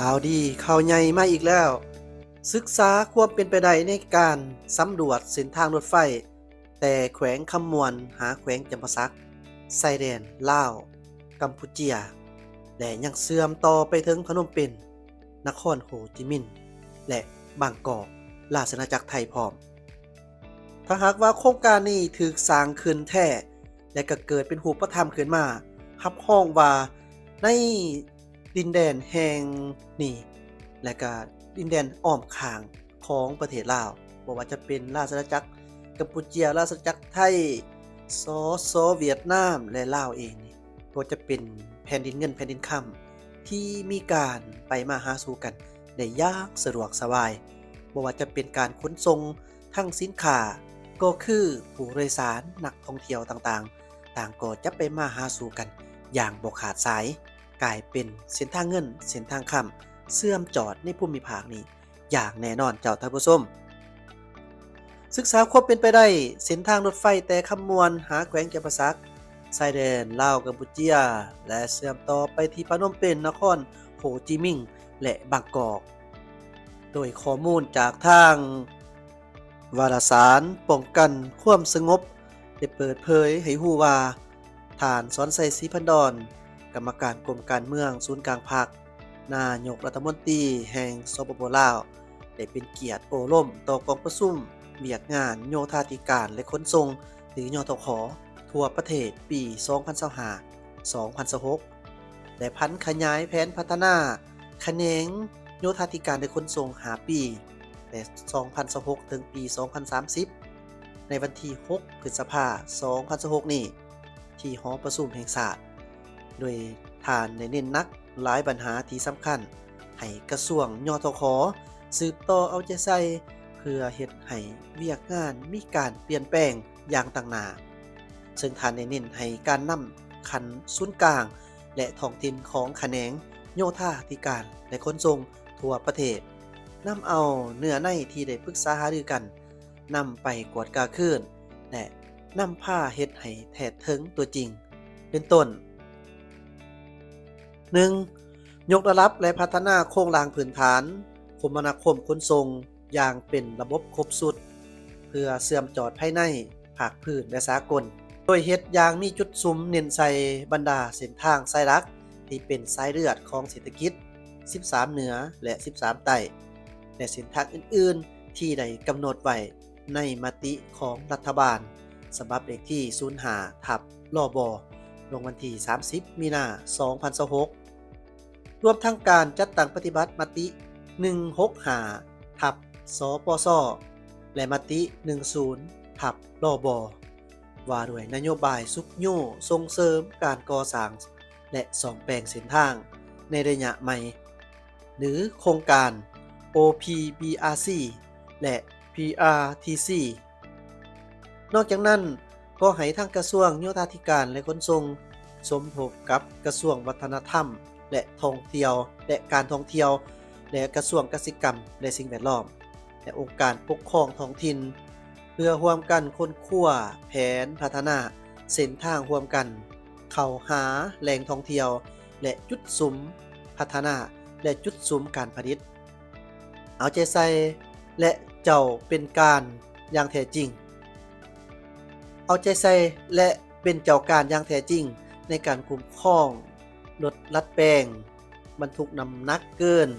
ຂ່າວດີ ຂ່າວໃຫຍ່ມາອີກແລ້ວ. ສຶກສາຄວາມເປັນໄປໄດ້ໃນການສຳຫຼວດເສັ້ນທາງລົດໄຟ ແຕ່ແຂວງຄຳມ່ວນຫາແຂວງຈຳປາສັກ ຊາຍແດນລາວ ກຳປູເຈຍ ແລະ ຍັງເຊື່ອມຕໍ່ໄປເຖິງພະນົມເປັນ, ນະຄອນໂຮຈິມິນ ແລະ ບາງກອກ, ລາຊະອານາຈັກໄທພ້ອມ. ຖ້າຫາກວ່າໂຄງການນີ້ຖືກສ້າງຂຶ້ນແທ້ ແລະ ກໍເກີດເປັນຮູບປະທຳຂຶ້ນມາ, ຮັບຮອງວ່າໃນ ດິນແດນແຫ່ງນີ້ ແລະກະດິນແດນອ້ອມຂ້າງຂອງປະເທດລາວ, ບໍ່ວ່າຈະເປັນລາຊະອານາຈັກກຳປູເຈຍ, ລາຊະອານາຈັກໄທ, ສສ ຫວຽດນາມ ແລະ ລາວເອງນີ້ ກໍຈະເປັນແຜ່ນດິນເງິນແຜ່ນດິນຄຳ ທີ່ມີການໄປມາຫາສູ່ກັນໄດ້ຢ່າງສະດວກສະບາຍ, ບໍ່ວ່າຈະເປັນການຂົນສົ່ງທັງສິນຄ້າ ກໍຄືຜູ້ໂດຍສານ, ນັກທ່ອງທ່ຽວຕ່າງໆ ຕ່າງກໍຈະໄປມາຫາສູ່ກັນຢ່າງບໍ່ຂາດສາຍ. ກາຍເປັນເສັ້ນທາງເງິນເສັ້ນທາງຄຳ ເຊື່ອມຈອດໃນພູມິພາກນີ້ຢ່າງແນ່ນອນເຈົ້າທ່ານຜູ້ຊົມ. ສຶກສາຄວາມເປັນໄປໄດ້ເສັ້ນທາງລົດໄຟແຕ່ຄຳມ່ວນຫາແຂວງຈຳປາສັກ, ຊາຍແດນລາວກຳປູເຈຍ ແລະ ເຊື່ອມຕໍ່ໄປທີ່ພະນົມເປັນ, ນະຄອນໂຮຈິມິນ ແລະ ບາງກອກ. ໂດຍຂໍ້ມູນຈາກທາງ ວາລະສານປ້ອງກັນຄວາມສະຫງົບ ໄດ້ເປີດເຜີຍໃຫ້ຮູ້ວ່າ ທ່ານ ສອນໄຊ ສີພັນດອນ ກຳມະການກົມການເມືອງສູນກາງພັກ, ນາຍົກລັດຖະມົນຕີແຫ່ງ ສປປ ລາວ ໄດ້ເປັນກຽດໂອ້ລົມຕໍ່ກອງປະຊຸມວຽກງານໂຍທາທິການ ແລະ ຂົນສົ່ງ ຫຼື ຍທຂ ທົ່ວປະເທດປີສອງພັນຊາວຫ້າ ສອງພັນຊາວຫົກ ແລະ ຜັນຂະຫຍາຍແຜນພັດທະນາຂະແໜງໂຍທາທິການ ແລະ ຂົນສົ່ງຫ້າປີ ແຕ່ສອງພັນຊາວຫົກ ເຖິງປີສອງພັນສາມສິບ ໃນວັນທີຫົກ ພຶດສະພາ ສອງພັນຊາວຫົກນີ້ ທີ່ຫໍປະຊຸມແຫ່ງຊາດ, ໂດຍທ່ານໄດ້ເນັ້ນໜັກຫຼາຍບັນຫາທີ່ສຳຄັນ ໃຫ້ກະຊວງ ຍທຂ ສືບຕໍ່ເອົາໃຈໃສ່ ເພື່ອເຮັດໃຫ້ວຽກງານມີການປ່ຽນແປງຢ່າງຕັ້ງໜ້າ, ເຊິ່ງທ່ານໄດ້ເນັ້ນໃຫ້ການນຳຂັ້ນສູນກາງ ແລະ ທ້ອງຖິ່ນຂອງຂະແໜງໂຍທາທິການ ແລະ ຂົນສົ່ງທົ່ວປະເທດ ນຳເອົາເນື້ອໃນທີ່ໄດ້ປຶກສາຫາລືກັນ ນຳໄປກວດກາຄືນ ແລະ ນຳພາເຮັດໃຫ້ແທດເຖິງຕົວຈິງ ເປັນຕົ້ນ ໜຶ່ງ ຍົກລະດັບ ແລະ ພັດທະນາໂຄງລ່າງພື້ນຖານຄົມມະນາຄົມຂົນສົ່ງຢ່າງເປັນລະບົບຄົບຊຸດ ເພື່ອເຊື່ອມຈອດພາຍໃນ, ພາກພື້ນ ແລະ ສາກົນ, ໂດຍເຮັດຢ່າງມີຈຸດສຸມເນັ້ນໃສ່ບັນດາເສັ້ນທາງສາຍຫຼັກ ທີ່ເປັນສາຍເລືອດຂອງເສດຖະກິດ ສິບສາມເໜືອ ແລະ ສິບສາມໃຕ້ ແລະ ເສັ້ນທາງອື່ນໆ ທີ່ໄດ້ກຳນົດໄວ້ໃນມະຕິຂອງລັດຖະບານ ສະບັບເລກທີ ສູນຫ້າ ທັບ ລບ ລົງວັນທີ ສາມສິບ ມີນາ ສອງພັນຊາວຫົກ ລວມທັງການຈັດຕັ້ງປະຕິບັດມະຕິ ໜຶ່ງຫົກຫ້າ ທັບ ສປຊ ແລະ ມະຕິ ໜຶ່ງສູນ ທັບ ລບ ວ່າດ້ວຍນະໂຍບາຍຊຸກຍູ້ສົ່ງເສີມການກໍ່ສ້າງ ແລະ ສ້ອມແປງເສັ້ນທາງໃນໄລຍະໃໝ່ ຫຼື ໂຄງການ ໂອພີບີອາຊີ ແລະ ພີອາທີຊີ. ນອກຈາກນັ້ນ ກໍໃຫ້ທາງກະຊວງໂຍທາທິການ ແລະ ຂົນສົ່ງ ສົມທົບກັບກະຊວງວັດທະນະທຳ ແລະ ທ່ອງທ່ຽວ ແລະ ການທ່ອງທ່ຽວ ແລະ ກະຊວງກະສິກຳ ແລະ ສິ່ງແວດລ້ອມ ແລະ ອົງການປົກຄອງທ້ອງຖິ່ນ ເພື່ອຮ່ວມກັນຄົ້ນຄວ້າແຜນພັດທະນາເສັ້ນທາງຮ່ວມກັນ ເຂົ້າຫາແຫຼ່ງທ່ອງທ່ຽວ ແລະ ຈຸດສຸມພັດທະນາ ແລະ ຈຸດສຸມການຜະລິດ. ເອົາໃຈໃສ່ ແລະ ເຈົ້າເປັນການຢ່າງແທ້ຈິງ. ເອົາໃຈໃສ່ ແລະ ເປັນເຈົ້າການຢ່າງແທ້ຈິງໃນການຄຸ້ມຄອງລົດດັດແປງບັນທຸກນ້ຳໜັກເກີນ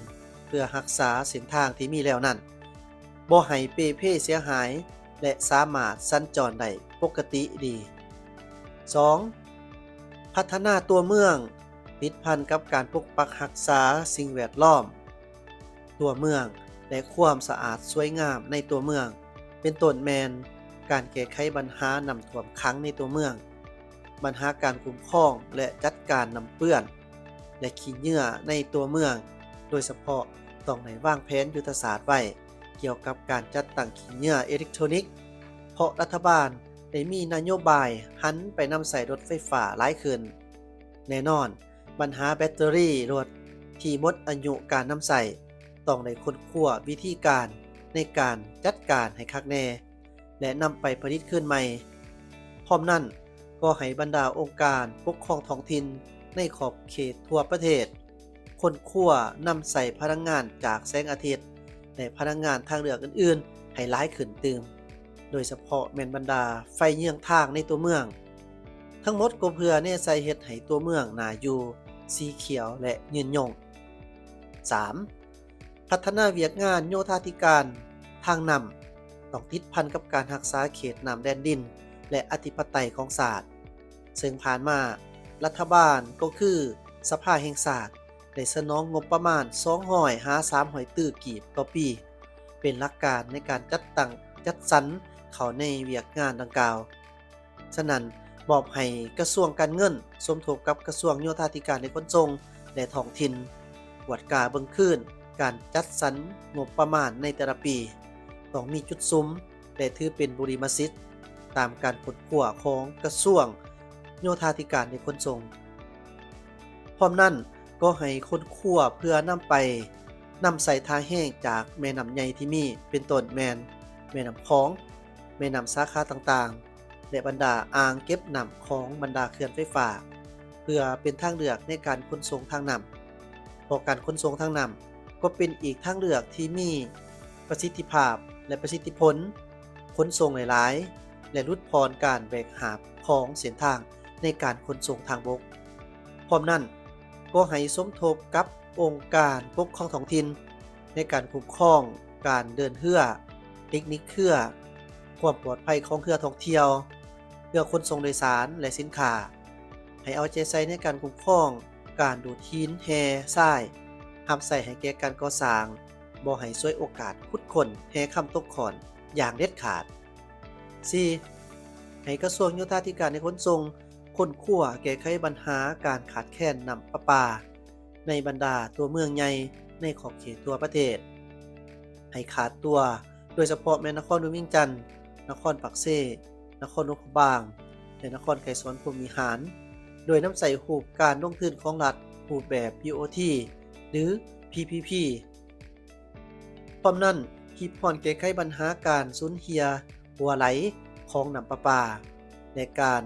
ເພື່ອຮັກສາເສັ້ນທາງທີ່ມີແລ້ວນັ້ນ ບໍ່ໃຫ້ເປ່ເພເສຍຫາຍ ແລະ ສາມາດສັນຈອນໄດ້ປົກກະຕິດີ. ສອງ ພັດທະນາຕົວເມືອງ ຕິດພັນກັບການປົກປັກຮັກສາສິ່ງແວດລ້ອມຕົວເມືອງ ແລະ ຄວາມສະອາດສວຍງາມໃນຕົວເມືອງ ເປັນຕົ້ນແມ່ນການແກ້ໄຂບັນຫານ້ຳຖ້ວມຂັງໃນຕົວເມືອງ, ບັນຫາການຄຸ້ມຄອງ ແລະ ຈັດການນ້ຳເປື້ອນ ແລະ ຂີ້ເຫຍື້ອໃນຕົວເມືອງ, ໂດຍສະເພາະຕ້ອງໄດ້ວາງແຜນຍຸດທະສາດໄວ້ກ່ຽວກັບການຈັດຕັ້ງຂີ້ເຫຍື້ອເອເລັກໂທຣນິກ ເພາະລັດຖະບານໄດ້ມີນະໂຍບາຍຫັນໄປນຳໃຊ້ລົດໄຟຟ້າຫຼາຍຂຶ້ນ. ແນ່ນອນ, ບັນຫາແບັດເຕີຣີລົດທີ່ໝົດອາຍຸການນຳໃຊ້ ຕ້ອງໄດ້ຄົ້ນຄວ້າວິທີການໃນການຈັດການໃຫ້ຄັກແນ່ ແລະ ນຳໄປຜະລິດຄືນໃໝ່. ພ້ອມນັ້ນ, ກໍໃຫ້ບັນດາອົງການປົກຄອງທ້ອງຖິ່ນໃນຂອບເຂດທົ່ວປະເທດ ຄົ້ນຄວ້ານຳໃຊ້ພະລັງງານຈາກແສງອາທິດ ແລະ ພະລັງງານທາງເລືອກອື່ນໆໃຫ້ຫຼາຍຂຶ້ນຕື່ມ, ໂດຍສະເພາະແມ່ນບັນດາໄຟເຍືອງທາງໃນຕົວເມືອງ. ທັງໝົດກໍເພື່ອແນໃສ່ເຮັດໃຫ້ຕົວເມືອງໜ້າຢູ່, ສີຂຽວ ແລະ ຍືນຍົງ. ສາມ ພັດທະນາວຽກງານໂຍທາທິການທາງນ້ຳ ຕ້ອງຕິດພັນກັບການຮັກສາເຂດນ້ຳແດນດິນ ແລະ ອະທິປະໄຕຂອງຊາດ, ເຊິ່ງຜ່ານມາລັດຖະບານກໍຄືສະພາແຫ່ງຊາດ ໄດ້ສະໜອງງົບປະມານສອງຮ້ອຍຫາສາມຮ້ອຍຕື້ກີບຕໍ່ປີ ເປັນຫຼັກການໃນການຈັດຕັ້ງຈັດສັນເຂົ້າໃນວຽກງານດັ່ງກ່າວ. ສະນັ້ນ, ມອບໃຫ້ກະຊວງການເງິນສົມທົບກັບກະຊວງໂຍທາທິການ ແລະ ຂົນສົ່ງ ແລະ ທ້ອງຖິ່ນ ກວດກາເບິ່ງຄືນການຈັດສັນງົບປະມານໃນແຕ່ລະປີ. ຕ້ອງມີຈຸດສຸມ ແລະ ຖືເປັນບຸລິມະສິດຕາມການຄົ້ນຄວ້າຂອງກະຊວງໂຍທາທິການ ແລະ ຂົນສົ່ງ. ພ້ອມນັ້ນ, ກໍໃຫ້ຄົ້ນຄວ້າເພື່ອນຳໄປ ນຳໃຊ້ທ່າແຮງຈາກແມ່ນ້ຳໃຫຍ່ທີ່ມີ ເປັນຕົ້ນແມ່ນ ແມ່ນ້ຳຂອງ, ແມ່ນ້ຳສາຂາຕ່າງໆ ແລະ ບັນດາອ່າງເກັບນ້ຳຂອງບັນດາເຂື່ອນໄຟຟ້າ ເພື່ອເປັນທາງເລືອກໃນການຂົນສົ່ງທາງນ້ຳ, ເພາະການຂົນສົ່ງທາງນ້ຳກໍເປັນອີກທາງເລືອກທີ່ມີປະສິດທິພາບ ແລະ ປະສິດທິຜົນຂົນສົ່ງຫຼາຍໆ ແລະ ຫຼຸດຜ່ອນການແບກຫາບຂອງເສັ້ນທາງໃນການຂົນສົ່ງທາງບົກ. ພ້ອມນັ້ນ, ກໍໃຫ້ສົມທົບກັບອົງການປົກຄອງທ້ອງຖິ່ນ ໃນການຄຸ້ມຄອງການເດີນເຮືອ, ເຕັກນິກເຮືອ, ຄວາມປອດໄພຂອງເຮືອທ່ອງທ່ຽວ, ເຮືອຂົນສົ່ງໂດຍສານ ແລະ ສິນຄ້າ. ໃຫ້ເອົາໃຈໃສ່ໃນການຄຸ້ມຄອງການດູດຫີນແຮ່ຊາຍ, ຮັບໃຊ້ໃຫ້ແກ່ການກໍ່ສ້າງ, ບໍ່ໃຫ້ສວຍໂອກາດຂຸດຄົ້ນແຮ່ຄຳຕົກຂ້ອນຢ່າງເດັດຂາດ. ສີ່ ໃຫ້ກະຊວງໂຍທາທິການ ແລະ ຂົນສົ່ງ ຄົ້ນຄວ້າແກ້ໄຂບັນຫາການຂາດແຄນນ້ຳປະປາໃນບັນດາຕົວເມືອງໃຫຍ່ໃນຂອບເຂດທົ່ວປະເທດ ໃຫ້ຂາດຕົວ, ໂດຍສະເພາະແມ່ນນະຄອນຫຼວງວຽງຈັນ, ນະຄອນປາກເຊ, ນະຄອນຫຼວງພະບາງ ແລະ ນະຄອນໄກສອນພົມວິຫານ, ໂດຍນຳໃຊ້ຮູບການລົງທຶນຂອງລັດ ຮູບແບບ ບີໂອທີ ຫຼື ພີພີພີ. ພ້ອມນັ້ນ, ຮີບຮ້ອນແກ້ໄຂບັນຫາການສູນເຮ່ຍຮົ່ວໄຫຼຂອງນ້ຳປະປາ ແລະ ການ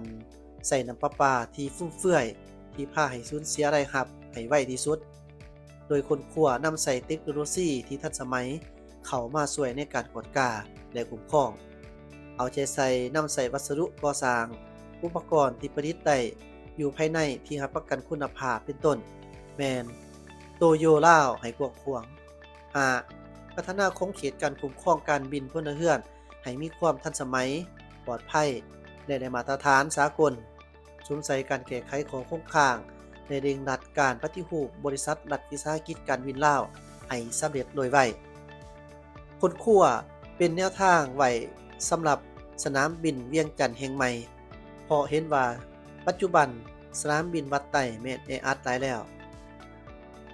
ໃຊ້ນ້ຳປະປາທີ່ຟຸມເຟືອຍ ທີ່ພາໃຫ້ສູນເສຍລາຍຮັບໃຫ້ໄວທີ່ສຸດ, ໂດຍຄົ້ນຄວ້ານຳໃຊ້ເຕັກໂນໂລຊີທີ່ທັນສະໄໝເຂົ້າມາຊ່ວຍໃນການກວດກາ ແລະ ຄຸ້ມຄອງ. ເອົາໃຈໃສ່ນຳໃຊ້ວັດສະດຸກໍ່ສ້າງ, ອຸປະກອນທີ່ປະດິດໄດ້ຢູ່ພາຍໃນທີ່ຮັບປະກັນຄຸນນະພາບ ເປັນຕົ້ນແມ່ນໂຕໂຍລາວ ໃຫ້ກວ້າງຂວາງ. ຫ້າ ພັດທະນາຂົງເຂດການຄຸ້ມຄອງການບິນພົນລະເຮືອນໃຫ້ມີຄວາມທັນສະໄໝ, ປອດໄພ ແລະ ໄດ້ມາດຕະຖານສາກົນ, ສຸມໃສ່ການແກ້ໄຂຂໍ້ຄົງຄ້າງ ແລະ ເລັ່ງລັດການປະຕິຮູບບໍລິສັດລັດວິສາຫະກິດການບິນລາວໃຫ້ສຳເລັດໂດຍໄວ. ຄົ້ນຄວ້າເປັນແນວທາງໄວ້ສຳລັບສະໜາມບິນວຽງຈັນແຫ່ງໃໝ່, ເພາະເຫັນວ່າປັດຈຸບັນສະໜາມບິນວັດໄຕແມ່ນແອອັດຫຼາຍແລ້ວ.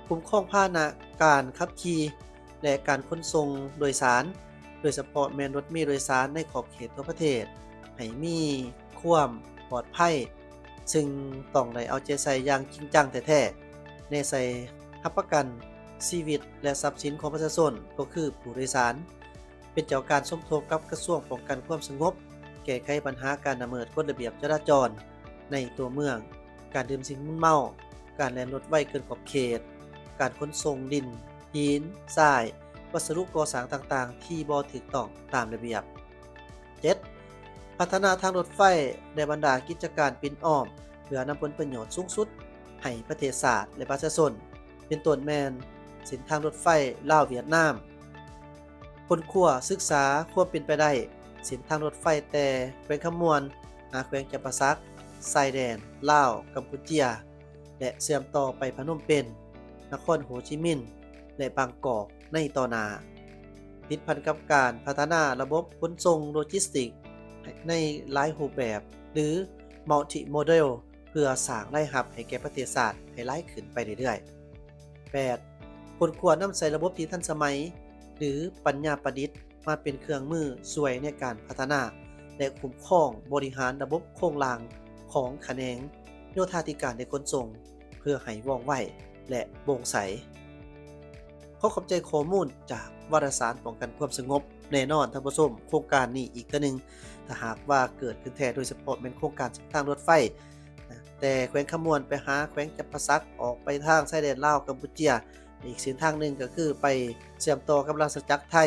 ຄຸ້ມຄອງພາຫະນະການຂັບຂີ່ ແລະ ການຂົນສົ່ງໂດຍສານ, ໂດຍສະເພາະແມ່ນລົດເມໂດຍສານໃນຂອບເຂດທົ່ວປະເທດ ໃຫ້ມີຄວາມປອດໄພ, ຊຶ່ງຕ້ອງໄດ້ເອົາໃຈໃສ່ຢ່າງຈິງຈັງແທ້ໆ ແນໃສ່ຮັບປະກັນຊີວິດ ແລະ ຊັບສິນຂອງປະຊາຊົນ, ກໍຄືຜູ້ໂດຍສານ. ເປັນເຈົ້າການສົມທົບກັບກະຊວງປ້ອງກັນຄວາມສະຫງົບ, ແກ້ໄຂບັນຫາການລະເມີດກົດລະບຽບຈະລາຈອນໃນຕົວເມືອງ, ການດື່ມສິ່ງມຶນເມົາ, ການແລ່ນລົດໄວເກີນຂອບເຂດ, ການຂົນສົ່ງດິນ, ຫີນ, ຊາຍ, ວັດສະດຸກໍ່ສ້າງຕ່າງໆທີ່ບໍ່ຖືກຕ້ອງຕາມລະບຽບ. ເຈັດ ພັດທະນາທາງລົດໄຟ ແລະ ບັນດາກິດຈະການປິ່ນອ້ອມ ເພື່ອນຳຜົນປະໂຫຍດສູງສຸດໃຫ້ປະເທດຊາດ ແລະ ປະຊາຊົນ, ເປັນຕົ້ນແມ່ນເສັ້ນທາງລົດໄຟລາວຫວຽດນາມ. ຄົ້ນຄວ້າສຶກສາຄວາມເປັນໄປໄດ້ເສັ້ນທາງລົດໄຟແຕ່ແຂວງຄຳມ່ວນຫາແຂວງຈຳປາສັກ, ຊາຍແດນລາວ-ກຳປູເຈຍ ແລະ ເຊື່ອມຕໍ່ໄປພະນົມເປັນ, ນະຄອນໂຮຈິມິນ ແລະ ບາງກອກໃນຕໍ່ໜ້າ. ຕິດພັນກັບການພັດທະນາລະບົບຂົນສົ່ງໂລຈິສຕິກໃນຫຼາຍຮູບແບບ ຫຼື multimodal ເພື່ອສ້າງລາຍຮັບໃຫ້ແກ່ປະເທດຊາດໃຫ້ຫຼາຍຂຶ້ນໄປເລື້ອຍໆ. ແປດ ຄົ້ນຄວ້ານຳໃຊ້ລະບົບທີ່ທັນສະໄໝ ຫຼື ປັນຍາປະດິດ ມາເປັນເຄື່ອງມືຊ່ວຍໃນການພັດທະນາ ແລະ ຄຸ້ມຄອງບໍລິຫານລະບົບໂຄງລ່າງຂອງຂະແໜງໂຍທາທິການ ແລະ ຂົນສົ່ງ ເພື່ອໃຫ້ວ່ອງໄວ ແລະ ໂປ່ງໃສ. ຂໍຂອບໃຈຂໍ້ມູນຈາກວາລະສານປ້ອງກັນຄວາມສະຫງົບ. ແນ່ນອນທ່ານຜູ້ຊົມ, ໂຄງການນີ້ອີກເທື່ອໜຶ່ງ, ຖ້າຫາກວ່າເກີດຂຶ້ນແທ້, ໂດຍສະເພາະແມ່ນໂຄງການເສັ້ນທາງລົດໄຟ, ແຕ່ແຂວງຄຳມ່ວນໄປຫາແຂວງຈຳປາສັກ ອອກໄປທາງຊາຍແດນລາວ-ກຳປູເຈຍ. ອີກເສັ້ນທາງໜຶ່ງກໍຄືໄປເຊື່ອມຕໍ່ກັບລາຊະຈັກໄທ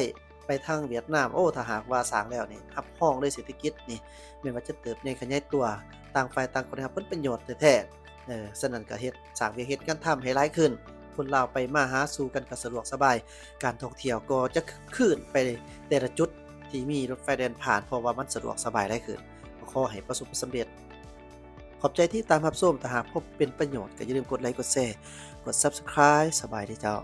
ໄປທາງຫວຽດນາມ. ໂອ້ ຖ້າຫາກວ່າສ້າງແລ້ວນີ້ ຮັບຮອງເລີຍເສດຖະກິດນີ້ ແມ່ນວ່າຈະເຕີບໃຫຍ່ຂະຫຍາຍຕົວ, ຕ່າງຝ່າຍຕ່າງຄົນໄດ້ຮັບຜົນປະໂຫຍດແທ້ໆ. ເອີ ສະນັ້ນກໍເຮັດ ສ້າງວຽກເຮັດງານທຳໃຫ້ຫຼາຍຂຶ້ນ, ຄົນລາວໄປມາຫາສູ່ກັນກໍສະດວກສະບາຍ, ການທ່ອງທ່ຽວກໍຈະຄຶກຄື້ນໄປແຕ່ລະຈຸດທີ່ມີລົດໄຟແລ່ນຜ່ານ ເພາະວ່າມັນສະດວກສະບາຍຫຼາຍຂຶ້ນ. ກໍຂໍໃຫ້ປະສົບຜົນສຳເລັດ. ຂອບໃຈທີ່ຕາມຮັບຊົມ. ຖ້າຫາກພົບເປັນປະໂຫຍດ ກໍຢ່າລືມກົດໄລ ກົດແຊ ກົດ Subscribe. ສະບາຍດີເຈົ້າ.